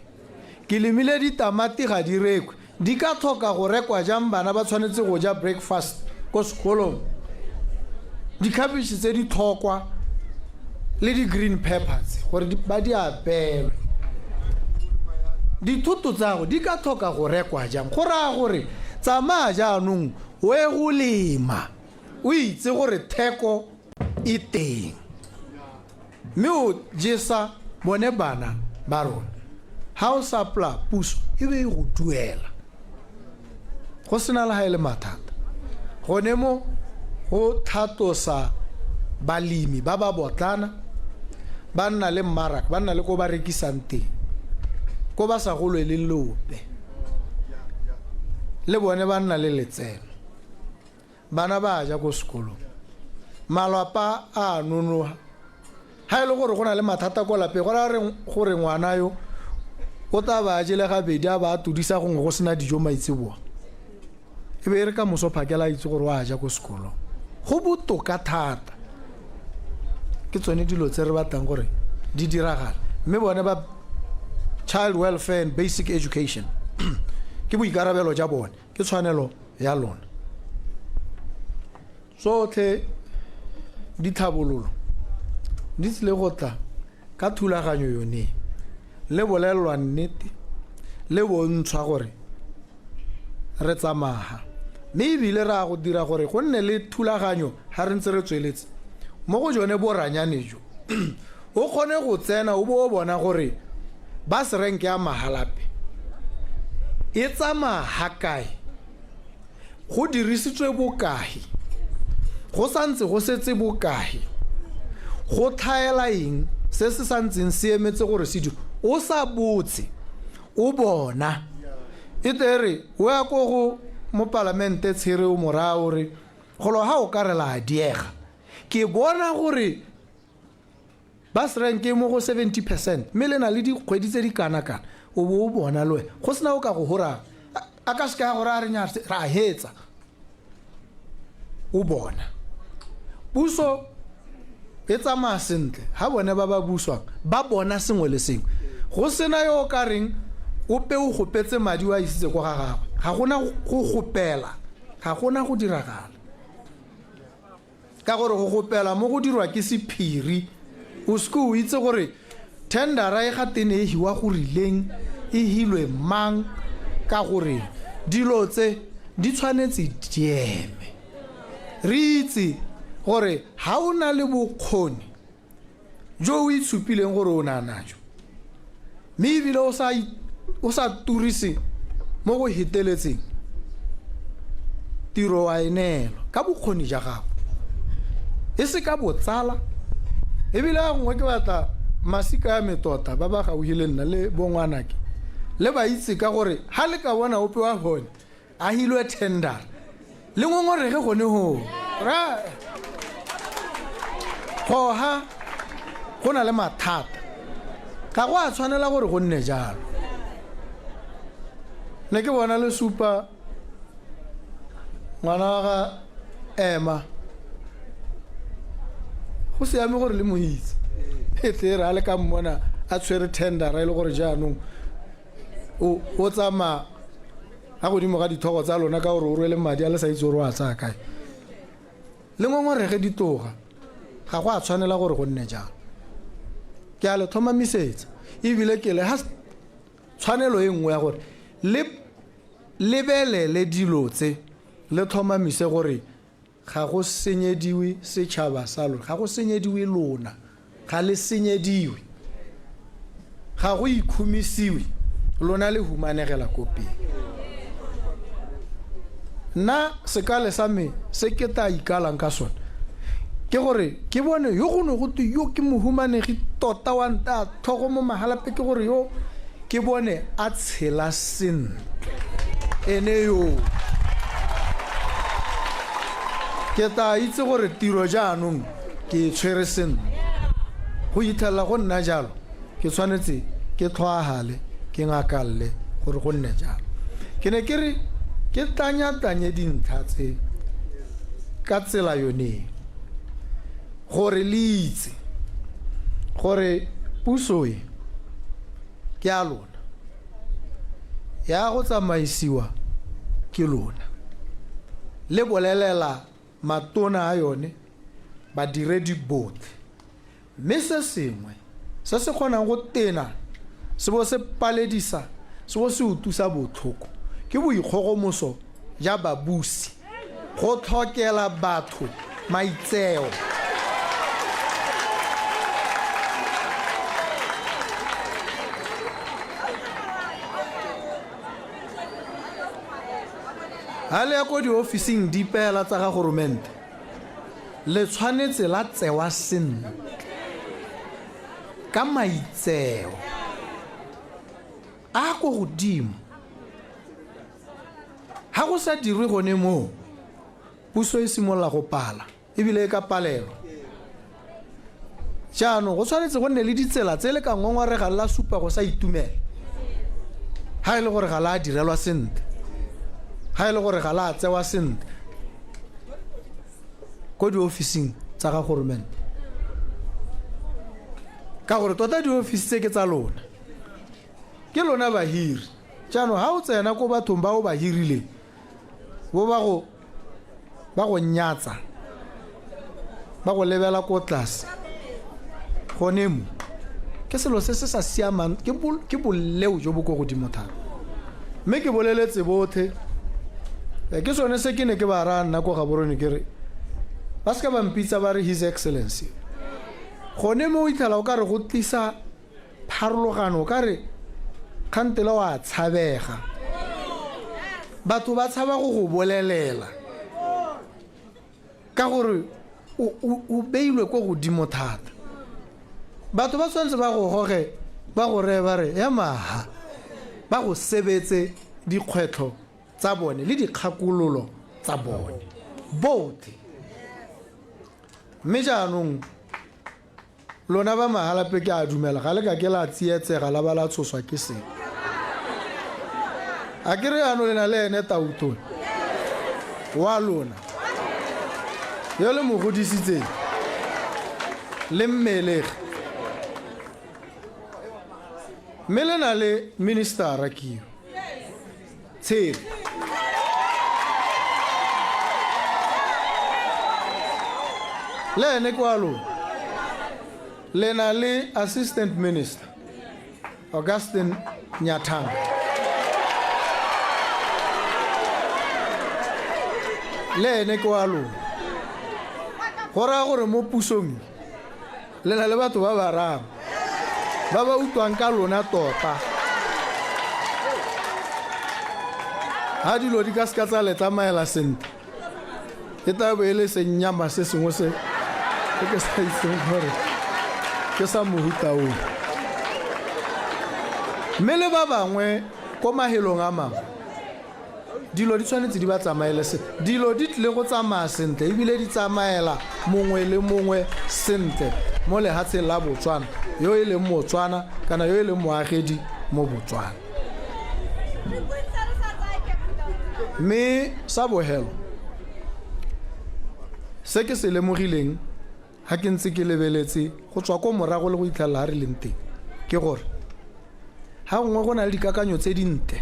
ke lemile ditamati ga di rekwe. Di ka tlhoka go rekwa jang? Bana ba tshwanetse go ja breakfast ko sekolong, dikhabetšhe tse di tlhokwa le di-green peppers gore ba di apeelwe. Dithoto tsago di ka tlhoka go rekwa jang? Go raya gore tsamaya jaanong o ye go lema o itse gore theko e teng, mme o jesa bone bana ba rona. Ha o supply, puso e be e go duela go sena le ha e le mathata. Gone mo go tlhatlosa balemi ba ba botlana, ba nna le mmaraka, ba nna le ko ba rekisang teng, ko ba sa golweleng leope, le bone ba nna le letseno. Bana ba ja ko sekolong, malapa a nonoga. Ha e le gore go na le mathata ko lapeng, go raya gore ngwana yo o tla ba jele gabedi, a ba a tudisa gongwe go sena dijo maitseboa, e be e re ka moso phakela a itse gore o a ja ko sekolong. Go botoka thata. Ke tsone dilo tse re batlang gore di diragale. Mme bone ba child welfare and basic education ke boikarabelo ja bone, ke tshwanelo ya lona. Tsotlhe ditlhabololo di tsile go tla ka thulaganyo yone, le bolelelwa nnete, le bontshwa gore re tsamaya, mme ebile re a go dira gore go nne le thulaganyo ga re ntse re tsweletse mo go jone boranyane jo. O kgone go tsena o bo o bona gore bus rank ya Mahalapye e tsamaya ga kae, go dirisitswe bokae, go santse go setse bokae, go tlhaela eng se se santseng se emetse gore se dire. O sa botse, o bona e tle re o ya ko go mopalamente Tshere, o moraya o re golo ga o ka re la diega, ke bona gore bus rank e mo go 70%, mme le na le dikgwedi tse di kana-kana. O bo o bona le wena go sena o ka go gorang, a ka seka ya gore a re nya ra hetsa. O bona puso e tsamaya sentle ha bone ba ba buswang ba bona sengwe le sengwe, go sena yo o ka reng ope o gopetse madi o a isitse kwa ga gagwe. Ga gona go gopela, ga gona go diragala, ka gore go gopela mo go dirwa ke sephiri. O seke o itse gore tendera e ga tene e hiwa go rileng, e hilwe mang, ka gore dilo tse di tshwanetse di eme. Re itse gore ha o na le bokgoni jo o itshupileng gore o na najo, mme ebile o sa turise mo go heteletseng, tiro wa e neelwa ka bokgoni ja gago, e se ka botsala. Ebile a nngwe ke batla masika ya metota ba ba gauhi le nna le bongwanake le ba itse, ka gore ha le ka bona ope wa bone a hilwe tender, le ngongorege gone ho ra goha go na le mathata. Ga go a tshwanela gore go nne jalo. Ne ke bona le supa ngwana wa ga ema, go siame gore le mo itse, e tle re a le ka mmona a tshwere tendera e le gore jaanong o tsamaya a godimo ga dithogo tsa lona ka gore o rwele madi a le sa itse gore o a tsaya kae, le ngongorege ditloga. Ga go a tshwanela gore go nne jalo. Ke a le tlhomamisetsa, ebile ke le ha tshwanelo e nngwe ya gore le lebelele dilo tse, le tlhomamise gore ga go senyediwe setšhaba sa lona, ga go senyediwe lona, ga le senyediwe, ga go ikhumisiwe lona le humanegela ko pele. Nna sekale sa me se ke tla ikalang ka sone ke gore ke bone yo go ne go twe yo ke mohumanegi tota wa nta tlhogo mo Mahalapye, ke gore yo ke bone a tshela sentle, ene yo. Ke tla itse gore tiro jaanong ke e tshwere sentle. Go itlhelela go nna jalo, ke tshwanetse ke tlhoahale, ke ngakalle gore go nne jalo. Ke ne ke re ke tlanya-tlanye dintlha tse ka tsela yone e, gore le itse gore puso e ke ya lona, ya go tsamaisiwa ke lona. Le bolelela matona a yone, badiredi botlhe. Mme se sengwe se se kgonang go tena se bo se paledisa se bo se utusa botlhoko ke boikgogomoso ja babusi, go tlhokela batho maitseo. Ha le ya ko diofising dipe hela tsa ga goromente, le tshwanetse la tsewa sentle ka maitseo a ko godimo. Ha go sa dirwe gone moo, puso e simolola go pala ebile e ka palelwa. Jaanong go tshwanetse go nne le ditsela tse le ka ngongoregang la supa go sa itumela ha e le gore ga la direlwa sentle, ha e le gore ga la tsewa sentle ko diofising tsa ga goromente, ka gore tota diofisi tse ke tsa lona, ke lona bahiri. Jaanong ha o tsena ko bathong ba o ba hirileng, bo ba go ba go nyatsa, ba go lebela ko tlase, gone mo ke selo se se sa siamang, ke boleo jo bo ko godimo thata. Mme ke boleletse botlhe, ke sone se ke ne ke ba raya nna ko Gaborone, ke re ba seka ba mpitsa ba re His Excellency. Gone mo o itlhela o ka re go tlisa pharologano, o ka re kgantele wa tshabega, batho ba tshaba go go bolelela ka gore o beilwe ko godimo thata. Batho ba tshwanetse ba go goge, ba go reye ba re ya maha, ba go sebetse dikgwetlho tsa bone le dikgakololo tsa bone botlhe. Mme jaanong lona ba Mahalapye, ke a dumela ga le ka ke la tsietsega la ba la tshoswa ke seo. A ke re yaanong le na le ene Tautona wa lona yo le mo godisitseng le mmelege, mme le na le ministera kio Tshepo. Le ene ke wa lona. Le na le assistant minister Augustine Nyathanga. Le ene ke wa lona. Go raya gore mo pusong le na le batho ba bararo ba ba utlwang ka lona tota. Ha dilo di ka seka tsa le tsamaela sentle, e tla bo e le senyama se sengwe se se ke sa itseng gore ke sa mohuta o. Mme le ba bangwe ko mahelong a mangwe, dilo di tshwanetse di ba tsamaele sentle. Dilo di tlile go tsamaya sentle ebile di tsamaela mongwe le mongwe sentle mo lehatsheng la Botswana, yo e leng Motswana kana yo e leng moagedi mo Botswana. Mme sa bohelo se ke se lemogileng ha ke ntse ke lebeletse go tswa ko morago le go itlhelela ha re leng teng, ke gore ha gongwe go na le dikakanyo tse dintle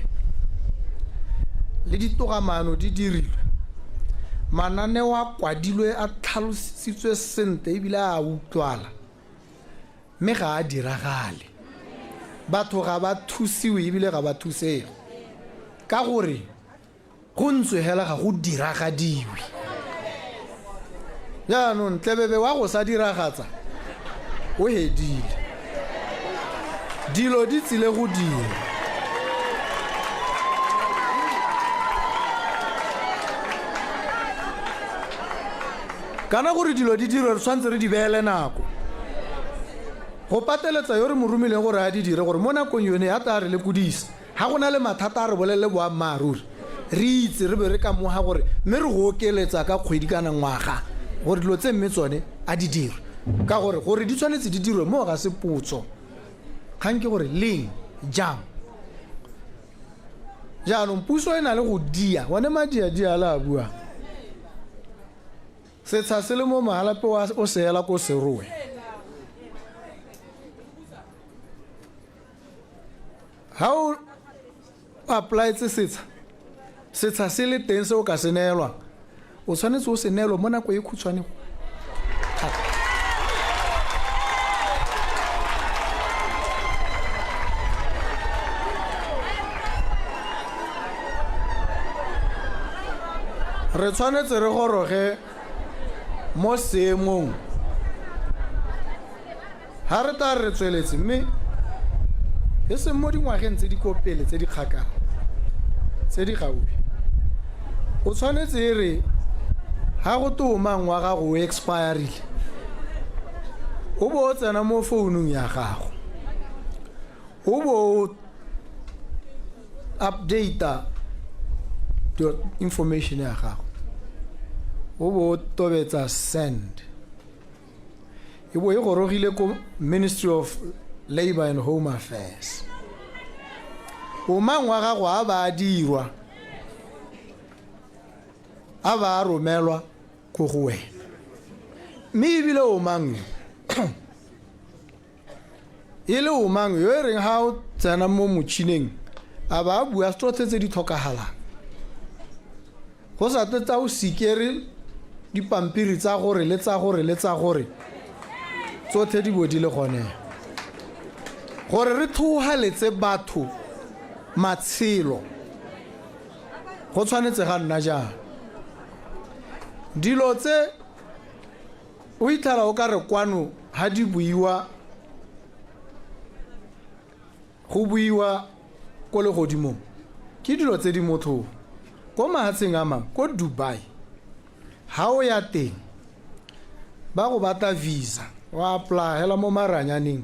le ditogamaano di dirilwe, mananeo a kwadilwe a tlhalositswe sentle ebile a utlwala, mme ga a diragale. Batho ga ba thusiwe ebile ga ba thusege ka gore go ntswe hela ga go diragadiwe. Jaanong tlebebe wa go sa diragatsa o hedile, dilo di tsile go dira. Kana gore dilo di dirwe re tshwanetse re di beele nako, go pateletsa yo re mo romileng gore a di dire, gore mo nakong yone ya tla re lekodisa. Ha go na le mathata a re bolelele boammaaruri. Re itse re be re ka moga gore mme re go okeletsa ka kgwedi kana ngwaga gore dilo tse mme tsone a di dirwe, ka gore gore di tshwanetse di dirwe mo ga se potso. Kgang ke gore leng, jang. Jaanong puso e na le go dia one madiadia a le a buang. Setsha se le mo Mahalapye o se ela ko Serowe. Ha o applyetse setsha, setsha se le teng se o ka se neelwang, o tshwanetse o se neelwe mo nako e khutshwane thata. Re tshwanetse re goroge mo seemong ga re tla re tsweletse, mme e seng mo dingwageng tse di ko pele tse di kgakala, tse di gaufi. O tshwanetse e re ga go te omang wa gago o expirile, o bo o tsena mo founung ya gago, o bo o updata information ya gago, o bo o tobetsa send, e bo e gorogile ko Ministry of Labour and Home Affairs. Omang wa gago a ba a dirwa, a ba a romelwa ko go wena. Mme ebile omang yo e le omang yo e reng ga o tsena mo motšhineng a ba a bua tsotlhe tse di tlhokagalang, go sa tle tsa o sikere dipampiri tsa gore le tsa gore le tsa gore, tsotlhe di bo di le gone, gore re thogaletse batho matshelo. Go tshwanetse ga nna jang dilo tse o itlhela o ka re kwano ha di buiwa, go buiwa ko legodimong, ke dilo tse di motlhofo. Ko mahatsheng a mangwe, ko Dubai, ha o ya teng ba go batla visa, wa apply hela mo maranyaneng,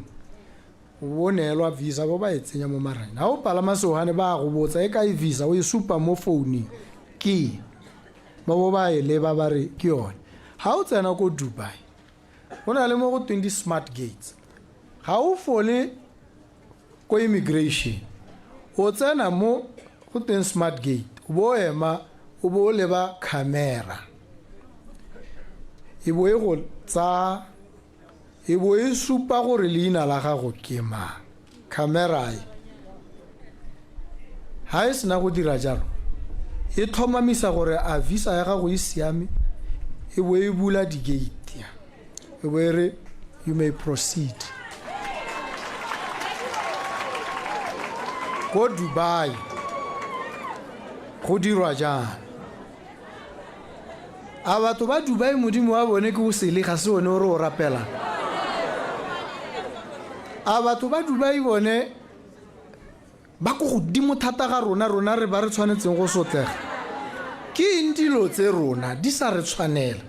o neelwa visa, bo ba e tsenya mo maranyaneng. Ha o palama sefofane ba go botsa e kae visa, o e supa mo founung, ke ba bo ba e leba ba re ke yone. Ha o tsena ko Dubai go na le mo go tweng di-smart gates, ga o fole ko immigration, o tsena mo go teng smart gate, o bo ema, o bo o leba camera, e bo e go tsa, e bo e supa gore leina la gago ke mang. Camera e ha e sena go dira jalo, e tlhomamisa gore a visa ya gago e siame, e bo e bula di-gate, e bo e re you may proceed. Ko Dubai go dirwa jang? A batho ba Dubai modimo wa bone ke o sele, ga se one o re o rapelang? A batho ba Dubai bone ba ko godimo thata ga rona, rona re ba re tshwanetseng go sotlega? Ke eng dilo tse rona di sa re tshwanela?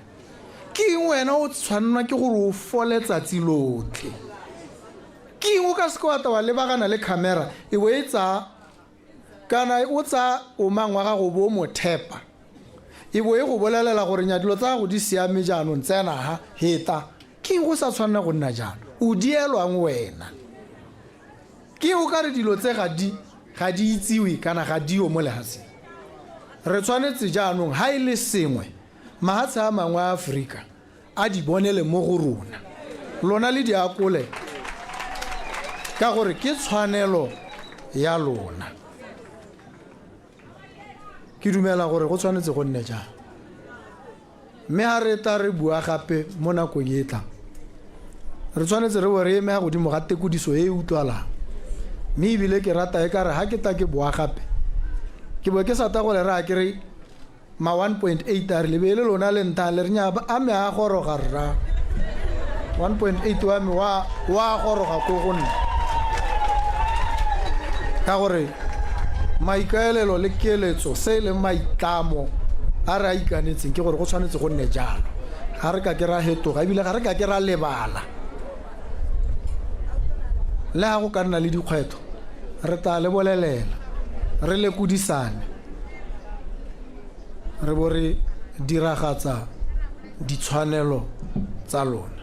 Ke eng wena o tshwannwa ke gore o fole tsatsi lotlhe? Ke eng o ka seke wa tla wa lebagana le camera e bo e tsaya, kana o tsaya omang wa gago bo o mo thepa, e bo e go bolelela gore nya dilo tsa gago di siame, jaanong tsena ha heta? Ke eng go sa tshwanela go nna jalo? O dielwang wena? Ke o ka re dilo tse ga di itsiwe kana ga dio mo lehatsheng? Re tshwanetse jaanong ha e le sengwe mahatshe a mangwe a Aforika a di bonele mo go rona, lona le di akole, ka gore ke tshwanelo ya lona. Ke dumela gore go tshwanetse go nne jang, mme ha re tla re bua gape mo nakong e tlang, re tshwanetse re bo re eme godimo ga tekodiso e e utlwalang. Mme ebile ke rata e ka re ha ke tla ke boa gape, ke bo ke sa ta go le raya ke re ma 1.8 a re lebe le lona le ntha le re nya a me a goroga rra, 1.8 wa me wa goroga ko go nna, ka gore maikaelelo le keletso se e leng maitlamo a re a ikanetseng ke gore go tshwanetse go nne jalo. Ga re ka ke ra hetoga, ebile ga re ka ke ra lebala. Le ga go ka nna le dikgwetlho, re tla le bolelela, re lekodisane. Re bo re diragatsa ditshwanelo tsa lona.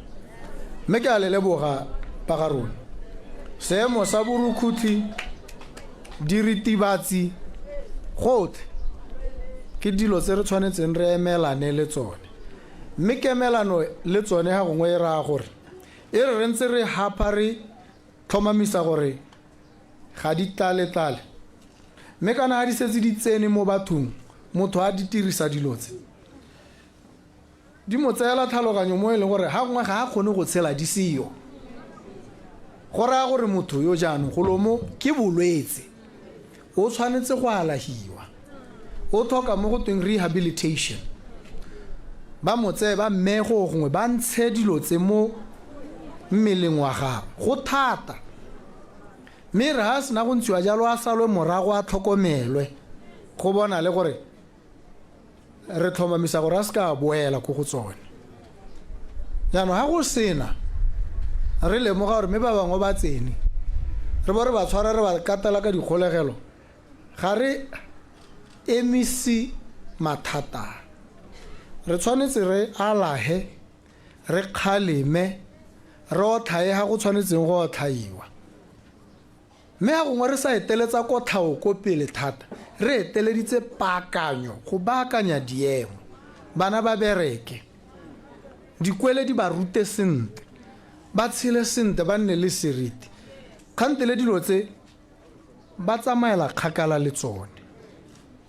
Mme ke a le leboga ba ga rona. Seemo sa borukhutlhi, diritibatsi, gotlhe ke dilo tse re tshwanetseng re emelane le tsone. Mme kemelano le tsone ga gongwe e raya gore e re re ntse re hapha re tlhomamisa gore ga di tlale-tlale. Mme kana ga di setse di tsene mo bathong, motho a di dirisa dilo tse, di mo tseela tlhaloganyo mo e leng gore ga gongwe ga a kgone go tshela di seyo. Go raya gore motho yo jaanong golo mo ke bolwetse, o tshwanetse go alahiwa, o tlhoka mo go tweng rehabilitation. Ba mo tseye ba mmeye go gongwe, ba ntshe dilo tse mo mmeleng wa gagwe. Go thata. Mme re ga a sena go ntshiwa jalo a salwe morago a tlhokomelwe go bona le gore re tlhomamisa gore a se ka a boela ko go tsone. Jaanong ga go sena re lemoga gore mme ba bangwe ba tsene re bo re ba tshwara re ba katela ka dikgolegelo, ga re emise mathata. Re tshwanetse re alahe, re kgaleme, re otlhaye ga go tshwanetseng go otlhaiwa. Mme ga gongwe re sa eteletsa kotlhao ko pele thata, re eteleditse paakanyo, go baakanya diemo. Bana ba bereke, dikwele di ba rute sentle, ba tshele sentle, ba nne le seriti. Kgantele dilo tse ba tsamaela kgakala le tsone.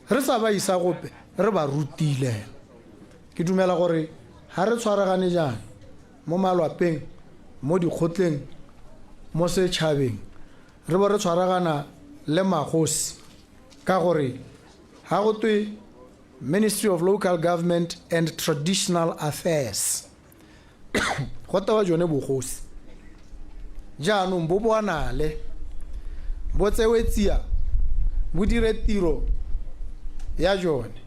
Re sa ba isa gope, re ba rutile. Ke dumela gore ga re tshwaragane jaana mo malwapeng, mo dikgotleng, mo setšhabeng, re bo re tshwaragana le magosi, ka gore ga go twe Ministry of Local Government and Traditional Affairs, go tewa jone bogosi. Jaanong bo bonale, bo tsewe tsia, bo dire tiro ya jone.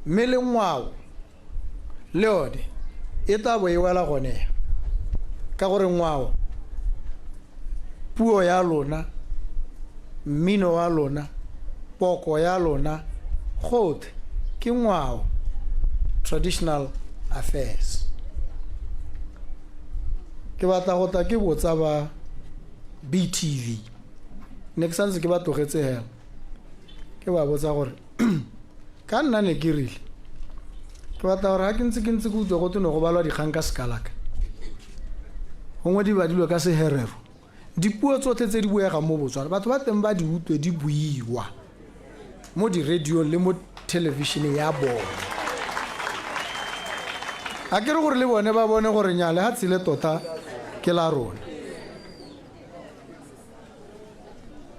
Mme le ngwao le yone e tla bo e wela gone, ka gore ngwao, puo ya lona, mmino wa lona, poko ya lona, gotlhe ke ngwao, traditional affairs. Ke batla go tla ke botsa ba BTV, ne ke santse ke ba tlogetse hela, ke ba botsa gore ka nna ne ke rile ke batla gore ga ke ntse ke ntse ke utlwa go twe ne go balwa dikgang ka sekalaka, gongwe di badilwe ka Seherero, dipuo tsotlhe tse di buegang mo Botswana batho ba teng ba di utlwe di buiwa mo diradiong le mo thelebišeneng ya bone. A ke re gore le bone ba bone gore nya lehatshe le tota ke la rona.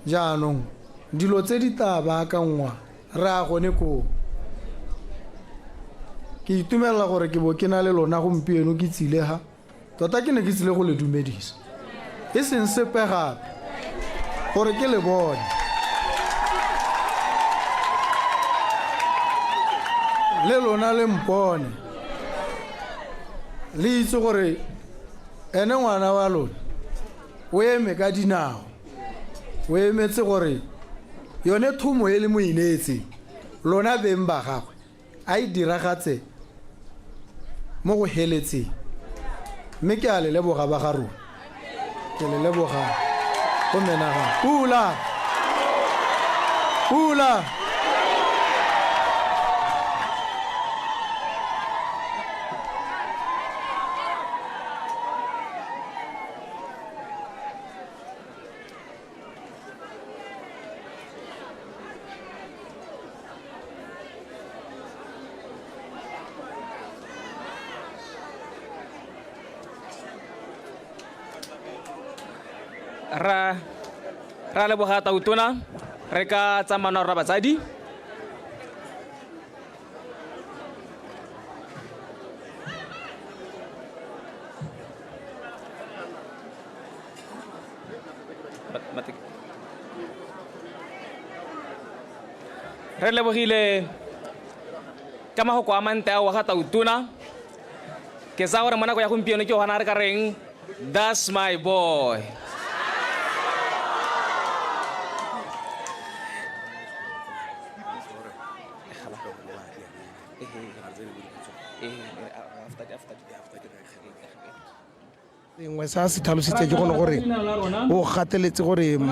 Jaanong dilo tse di tla baakangwa, re a gone koo. Ke itumelela gore ke bo ke na le lona gompieno, ke tsile ga tota ke ne ke tsile go le dumedisa, e seng sepe gape, gore ke le bone. Le lona le mpone, le itse gore ene ngwana wa lona o eme ka dinao, o emetse gore yone thomo e le mo ineetseng lona beng ba gagwe a e diragatse mo go heletseng. Mme ke a le leboga ba ga rona, ke le leboga go menagano. Pula, pula. Ra ra leboga tautona, re ka tsamana rona batsadi. Re lebogile ka mahoko a mantle ao wa ga tautona. Ke tsaya gore mo nako ya gompieno ke gona re ka reng that's my boy. Sengwe sa se tlhalositse ke gone gore o gateletse gore